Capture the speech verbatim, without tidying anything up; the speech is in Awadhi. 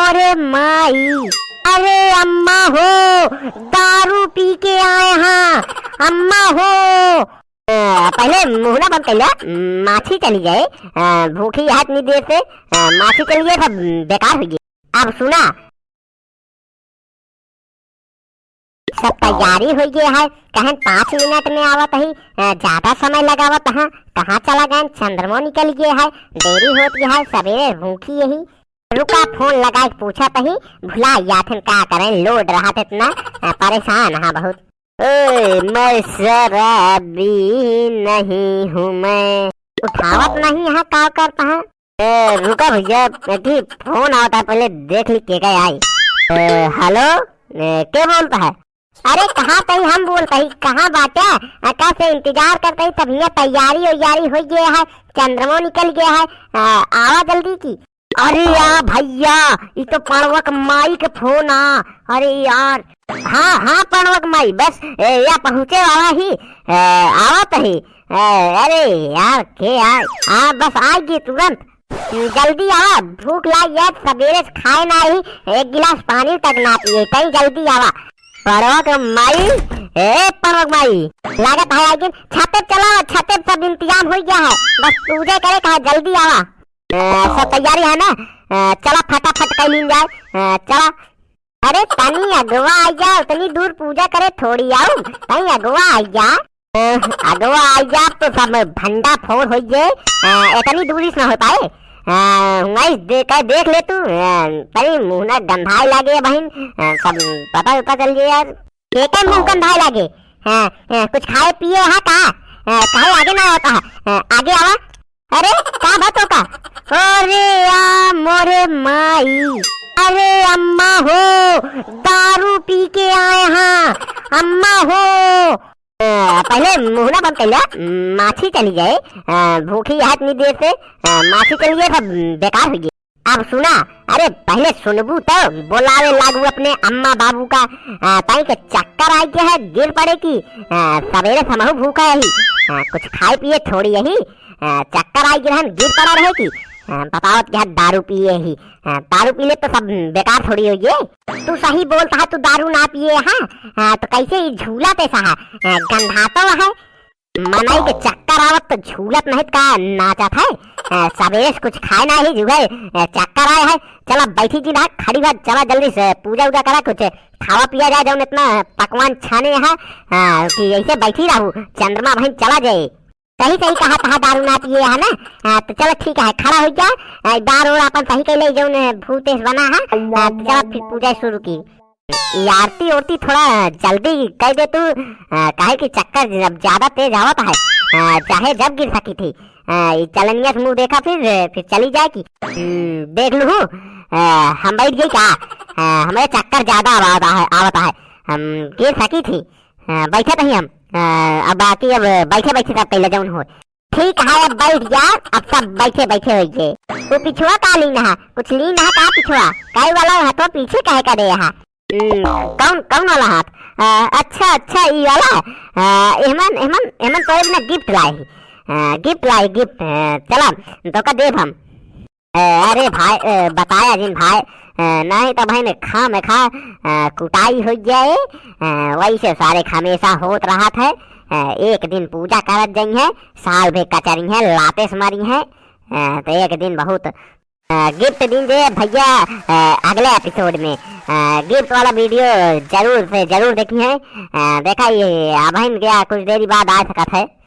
अरे माई, अरे अम्मा हो, दारू पी के आए हैं, अम्मा हो। अ, पहले मुँह ना बंद कर ले, माछी चली जाए, अ, भूखी है इतनी देर से, अ, माछी चली जाए, सब बेकार हो गए। अब सुना, सब तैयारी हो गए है, कहन पाँच मिनट में आवत ही, अ, ज्यादा समय लगावत है, कहाँ चला गए, चंद्रमो निकल गए है, देरी होत गए है, सवेरे भूखी यही। रुका, फोन लगा के पूछत ही, भुला जाथन का करें, लोड रहत इतना, अ, परेशान हाँ बहुत। ओए, मैं शराबी नहीं हूँ मैं। उठावत नहीं है, का करता है? ए, रुका भैया, एक ही फोन आवत है, पहले देख ली के का आई। ए, हेलो, ए, के बोलता है? अरे कहाँ तई हम बोलता ही, कहाँ बाटे? अका से इंतजार करता ही, तब हियाँ तैयारी उयारी हो गया है, चंद्रमो निकल गया है, आ, आवा जल्दी की। अरे या भैया, ई तो पड़वक माई के फोन आ। अरे यार, हाँ, हाँ, पड़वक माई, बस, ए, या पहुँचे वाला ही, ए, आवत ही। ए, अरे यार, के आ, आ, बस आ गई तुरंत। जल्दी आवा, भूख लाग गया, सबेरे से खाए ना ही, एक गिलास पानी तक ना पिए, तई जल्दी आवा। पड़वक माई, ए पड़वक माई, लागत है आइगिन, छते चला, छते सब इंतजाम हो गया है, बस पूजा करे का है, जल्दी आवा। अ, सब तैयारी है ना? अ, चला फटाफट कर लीन जाए। अ, चला। अरे तनी अगवा आ जा, उतनी दूर पूजा करे थोड़ी आऊ, तनी अगवा आ जा। अ, अगवा आ जा तो सब भंडा फोड़ हो जाए। अ, इतनी दूरी से ना हो पाए। अ, वही दे-, कह देख ले तू, अ, तनी मुँह ना गंधाए लागे बहिन, अ, सब पता पता चल जाए यार। एकर मुँह गंधाए लागे। हाँ, हाँ, कुछ खाए पिए हा का? हाँ, काहे आगे ना होता है? हाँ, आगे आवा। अरे, का बात हो का? अरे या मोरे माई, अरे अम्मा हो, दारू पी के आए हैं, अम्मा हो। अ, पहले मुँह ना बंद कर ले, माछी चली जाए, अ, भूखी है इतनी देर से, अ, माछी चली जाए, सब बेकार हो गई। अब सुना, अरे पहले सुनबू तो बोलावे लागू अपने अम्मा बाबू का, आ, ताई के चक्कर आई के है, गिर पड़े की, आ, सवेरे समहू भूखा यही, आ, कुछ खाए पिए थोड़ी यही, आ, चक्कर आई के रहन गिर पड़ा रहे की, आ, बतावत के है दारू पिए ही, आ, दारू पी ले तो सब बेकार थोड़ी हो ये। तू सही बोलता है, तू दारू ना पिए है, आ, तो कैसे ये झूला तैसा है, आ, गंधाता है। मनई के चक्कर आवत तो झूलत नहीं का नाचत है। अ, सबेरे से कुछ खाए ना ही जुगे, अ, चक्कर आए है। चला बैठी जी ना, खड़ी बात, चला जल्दी से पूजा उजा करा, कुछ खावा पिया जाए, जौन इतना पकवान छाने है, अ, कि ऐसे बैठी रहू, चंद्रमा बहन चला जाए। सही सही कहा, कहा दारू ना पिए है ना। अ, तो चलो ठीक है, खड़ा हो जा, अ, बार और अपन सही कैले, जौन भूतेश बना है, अ, तो चला फिर पूजा शुरू की। ई आरती ओरती थोड़ा जल्दी कइ दे तू, अ, काहे कि चक्कर जब ज्यादा तेज आवत है, अ, चाहे जब गिर सकी थी। अ, ई चलनिया से मुँह देखा फिर, फिर चली जाए कि, हम्म, देख लू, अ, हम बैठ गई का? अ, हमें चक्कर ज्यादा आवत है, आवत है, हम गिर सकी थी। अ, बैठे नहीं हम, अ, अब बाकी अब बैठे बैठे सब कैले जौन हो। ठीक है, अब बैठ जा, अब सब बैठे बैठे होइए। वो पिछुआ का लीन है, कुछ लीन है का पिछुआ? काई वाला है तो पीछे काहे का दे है? हम्म, कौन, कौन वाला हाथ? अ, अच्छा, अच्छा, ई वाला? अ, एहमन, एहमन, एहमन तो एक ना gift लाए ही। अ, gift लाए, gift, अ, चला, तो का देब हम। अ, अरे भाई, अ, बताया जिन भाई, अ, नहीं तो भाई ने खा में खा, अ, कुटाई हो जाए, अ, वैसे सारे हमेशा होत रहत है। अ, एक दिन पूजा करत जइहैं, साल भे कचरिहैं, लाते से मरिहैं। अ, तो एक दिन बहुत अ, gift दीन जे भैया, अ, अगले episode में, अ, gift वाला video जरूर से जरूर देखिहैं। अ, देखा ये अबहिन गया कुछ देरी बाद आ सकत है।